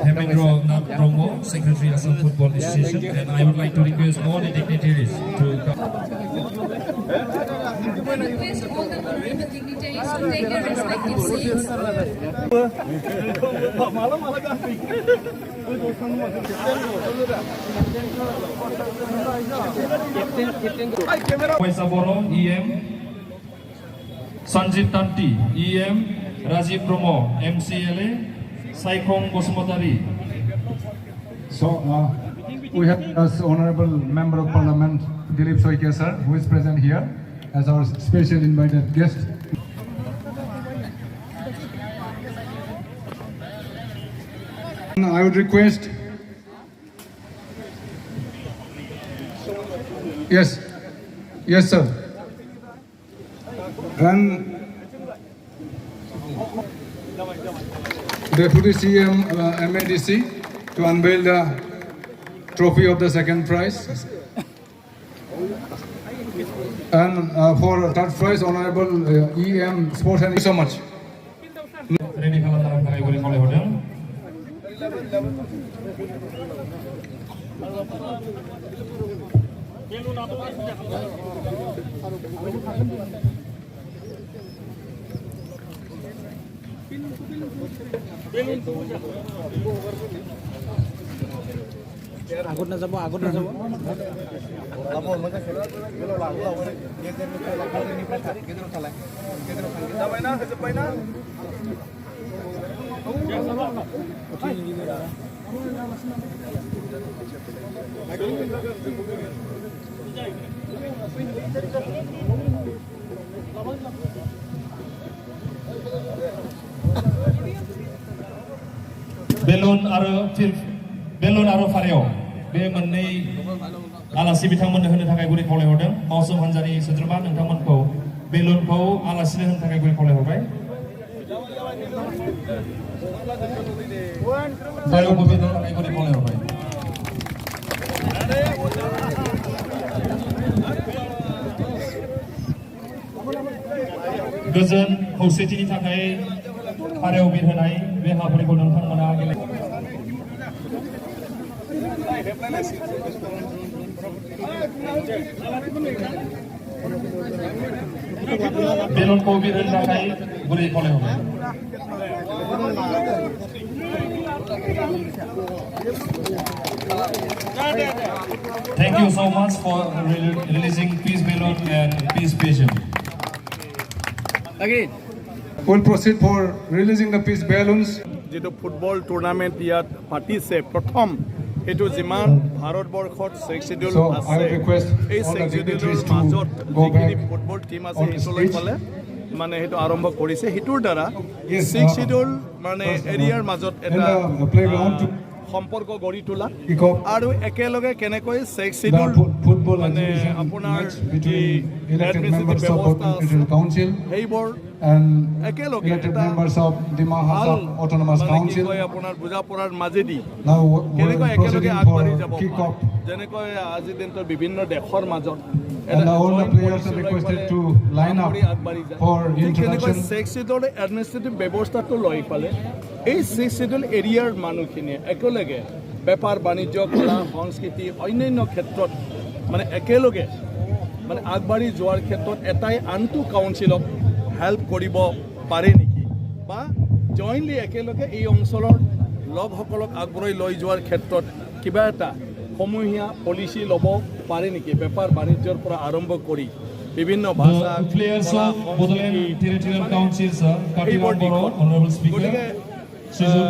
Hemendra Nath Brahmo, Secretary, Assam Football Association, and I would like to request all the dignitaries to come. I request all the honorable dignitaries to take their respective seats. माला माला गासै। Paisa Boro, EM, Sanjeev Tanti, EM, Rajiv Brahmo, MCLA, Saikhong Basumatari. So we have as Honorable Member of Parliament Dilip Saikia sir, who is present here as our special invited guest. I would request, yes, sir. And Deputy CM MADC to unveil the trophy of the second prize. And for third prize, Honorable EM Sports and thank you so much. Ready खालामनो थाखाय गुरै खावलायहरदों। আগত নাযাব, আগত নাযাব। जाबायना होजोब्बायना? Balloon आरो फिर बेलुन आरो फारियाव बे मोननै आलासि बिथांमोननो होनो थाखाय गुरै खावलायहरदों। मावसोम हान्जानि सोद्रोमा नोंथांमोनखौ बेलुनखौ आलासिनो होनो थाखाय गुरै खावलायहरबाय। फारियावबो बिरनो थाखाय गुरै खावलायहरबाय। गोजोन खौसेथिनि थाखाय फारियाव बिरहोनाय बे हाबाफारिखौ नोंथांमोना गेले। बेलुनखौ बिरहोनो थाखाय गुरै खावलायहरबाय। Thank you so much for releasing peace balloon and peace pigeon. We'll proceed for releasing the peace balloons. যিটো ফুটবল টুৰ্ণামেণ্ট ইয়াত পাতিছে প্ৰথম, সেইটো যিমান ভাৰতবৰ্ষত ছিক্স চিডিউল So, I আছে, would request এই all the six চিডিউলৰ dignitaries to মাজত go যিখিনি back football team আছে on the সেইটো লৈ stage. পেলাই মানে সেইটো আৰম্ভ কৰিছে। সেইটোৰ দ্বাৰা Yes, six schedule মানে first, এৰিয়াৰ মাজত in এটা the playground to সম্পৰ্ক গঢ়ি তোলা kick off আৰু একেলগে কেনেকৈ ছিক্স the schedule football মানে exhibition আপোনাৰ match যি between elected administrative members of ব্যৱস্থা Bodoland আছে Territorial Council সেইবোৰ and একেলগে elected এটা members of Dima ভাল Hasao Autonomous মানে কি Council. কয় আপোনাৰ বুজা পৰাৰ মাজেদি Now কেনেকৈ we're একেলগে proceeding আগবাঢ়ি for যাব kick পাৰে। off. যেনেকৈ আজিৰ দিনটোত বিভিন্ন দেশৰ মাজত And এটা all the joint players are policy লৈ requested পেলাই to line কাম up কৰি আগবাঢ়ি যায়। for ঠিক তেনেকৈ introduction. Six চিডৰ এডমিনিষ্ট্ৰেটিভ ব্যৱস্থাটো লৈ পেলাই এই ছিক্স চিডুল এৰিয়াৰ মানুহখিনিয়ে একেলগে বেপাৰ বাণিজ্য, কলা সংস্কৃতি, অন্যান্য ক্ষেত্ৰত মানে একেলগে মানে আগবাঢ়ি যোৱাৰ ক্ষেত্ৰত এটাই আনটো কাউন্সিলক হেল্প কৰিব পাৰে নেকি বা জইণ্টলি একেলগে এই অঞ্চলৰ লোকসকলক আগবঢ়াই লৈ যোৱাৰ ক্ষেত্ৰত কিবা এটা সমূহীয়া পলিচি ল'ব পাৰে নেকি, বেপাৰ বাণিজ্যৰ পৰা আৰম্ভ কৰি বিভিন্ন ভাষা, The players কলা, of Bodoland সংস্কৃতি, Territorial Council, sir, সেইবোৰ Katiram Boro, দিশত। Honorable Speaker, গতিকে Srijut